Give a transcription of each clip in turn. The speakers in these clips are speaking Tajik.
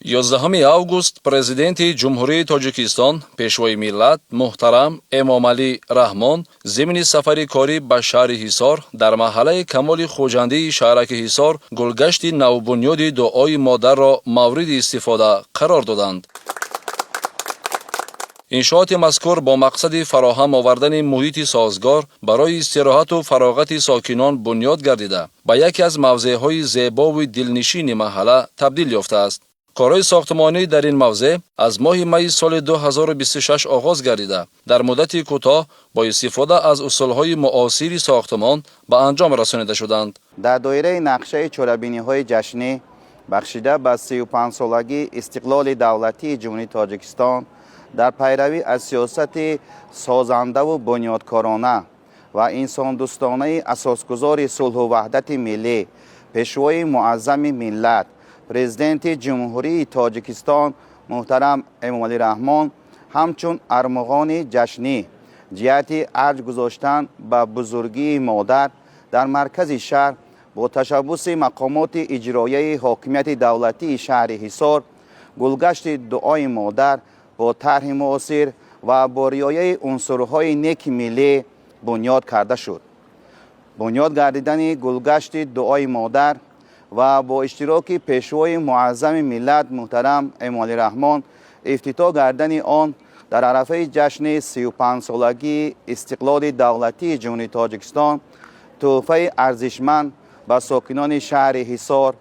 11 август Президенти Ҷумҳурии Тоҷикистон, Пешвои миллат муҳтарам Эмомалӣ Раҳмон зимни сафари корӣ ба шаҳри Ҳисор дар маҳаллаи Камоли Хуҷандии шаҳраки Ҳисор гулгашти навбунёди Дуои модарро мавриди истифода қарор доданд. Иншооти мазкур бо мақсади фароҳам овардани муҳити созгор барои истироҳату фароғати сокинон бунёд гардида, ба яке аз мавзеъҳои зебову дилнишини маҳалла табдил ёфтааст. Корҳои сохтмонӣ дар ин мавзеъ аз моҳи майи соли 2026 оғоз гардида, дар муддати кӯтоҳ бо истифода аз усулҳои муосири сохтмон ба анҷом расонида шуданд. Дар доираи нақшаи чорабиниҳои ҷашнӣ, бахшида ба 35-солагии истиқлоли давлатии Ҷумҳурии Тоҷикистон, дар пайравӣ аз сиёсати созандаву бунёдкорона ва инсондӯстонаи асосгузори сулҳу ваҳдати миллӣ, Пешвои муаззами миллат, Президенти Ҷумҳурии Тоҷикистон муҳтарам Эмомалӣ Раҳмон, ҳамчун армуғони ҷашнӣ ҷиҳати арҷ гузоштан ба бузургии модар дар маркази шаҳр бо ташаббуси мақомоти иҷроияи ҳокимияти давлатии шаҳри Ҳисор гулгашти Дуои модар бо тарҳи муосир ва бо риояи унсурҳои неки миллӣ бунёд карда шуд. Бунёд гардидани гулгашти Дуои модар ва бо иштироки Пешвои муаззами миллат муҳтарам Эмомалӣ Раҳмон ифтитоҳ гардани он дар арафаи ҷашни 35-солагии истиқлоли давлатии Ҷумҳурии Тоҷикистон тӯҳфаи арзишманд ба сокинони шаҳри Ҳисор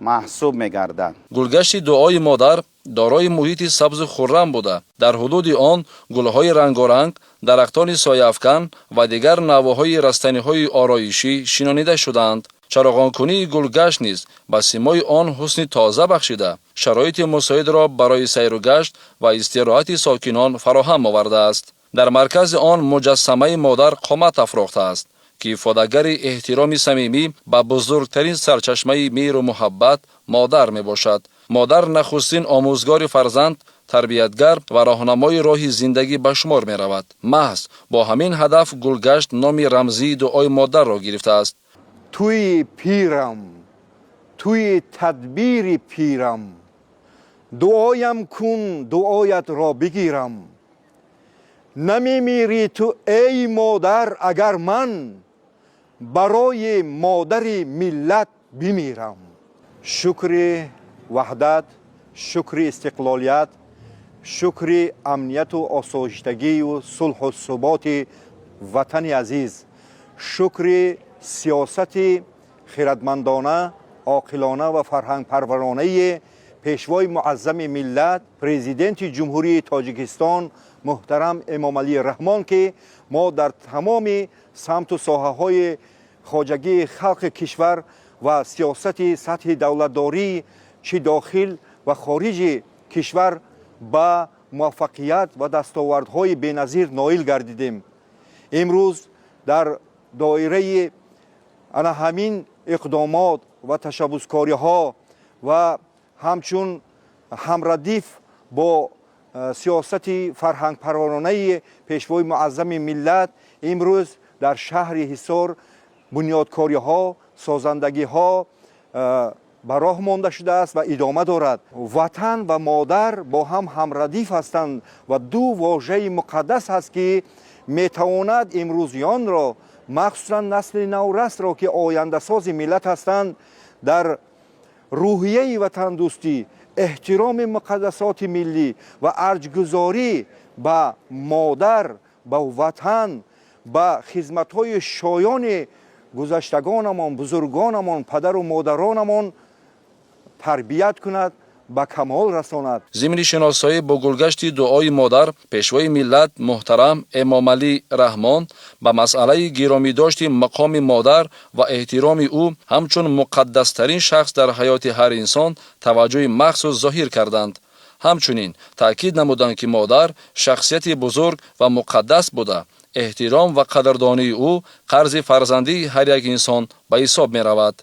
маҳсуб мегардад. Гулгашти Дуои модар дорои муҳити сабзу хуррам буда, дар ҳудуди он гулҳои рангоранг, дарахтони сояафкан ва дигар навъҳои растаниҳои ороишӣ шинонида шудаанд. Чароғонкунии гулгашт низ ба симои он ҳусни тоза бахшида, шароити мусоидро барои сайру гашт ва истироҳати сокинон фароҳам овардааст. Дар маркази он муҷассамаи модар қомат афрохтааст, ки ифодагари эҳтироми самимӣ ба бузургтарин сарчашмаи меҳру муҳаббат, модар мебошад. Модар нахустин омӯзгори фарзанд, тарбиятгар ва роҳнамои роҳи зиндагӣ ба шумор меравад. Маҳз бо ҳамин ҳадаф гулгашт номи рамзии Дуои модарро гирифтааст. Туи пирам, туи тадбири пирам, дуоям кун, дуоятро бигирам. Намемирӣ ту, эй модар, агар ман барои модари миллат бимирам. Шукри ваҳдат, шукри истиқлолият, шукри амнияту осоиштагию сулҳу суботи ватани азиз, шукри сиёсати хирадмандона, оқилона ва фарҳангпарваронаи Пешвои муаззами миллат, Президенти Ҷумҳурии Тоҷикистон муҳтарам Эмомалӣ Раҳмон, ки мо дар тамоми самту соҳаҳои хоҷагии халқи кишвар ва сиёсати сатҳи давлатдорӣ, чӣ дохил ва хориҷи кишвар, ба муваффақият ва дастовардҳои беназир ноил гардидем. Имрӯз дар доираи ана ҳамин иқдомот ва ташаббускориҳо ва ҳамчун ҳамрадиф бо сиёсати фарҳангпарваронаи Пешвои муаззами миллат имрӯз дар шаҳри Ҳисор бунёдкориҳо, созандагиҳо ба роҳ монда шудааст ва идома дорад. Ватан ва модар бо ҳам ҳамрадиф ҳастанд ва ду вожаи муқаддас ҳаст, ки метавонад имрӯзиёнро, махсусан насли наврасро, ки ояндасози миллат ҳастанд, дар рӯҳияи ватандӯстӣ, эҳтироми муқаддасоти миллӣ ва арҷгузорӣ ба модар, ба ватан, ба хизматҳои шоёни гузаштагонамон, бузургонамон, падару модаронамон тарбият кунад, ба камол расонад. Зимни шиносоӣ бо гулгашти Дуои модар Пешвои миллат муҳтарам Эмомалӣ Раҳмон ба масъалаи гиромидошти мақоми модар ва эҳтироми ӯ ҳамчун муқаддастарин шахс дар ҳаёти ҳар инсон таваҷҷӯҳи махсус зоҳир карданд. Ҳамчунин таъкид намуданд, ки модар шахсияти бузург ва муқаддас буда, эҳтиром ва қадрдонии ӯ қарзи фарзандии ҳар як инсон ба ҳисоб меравад.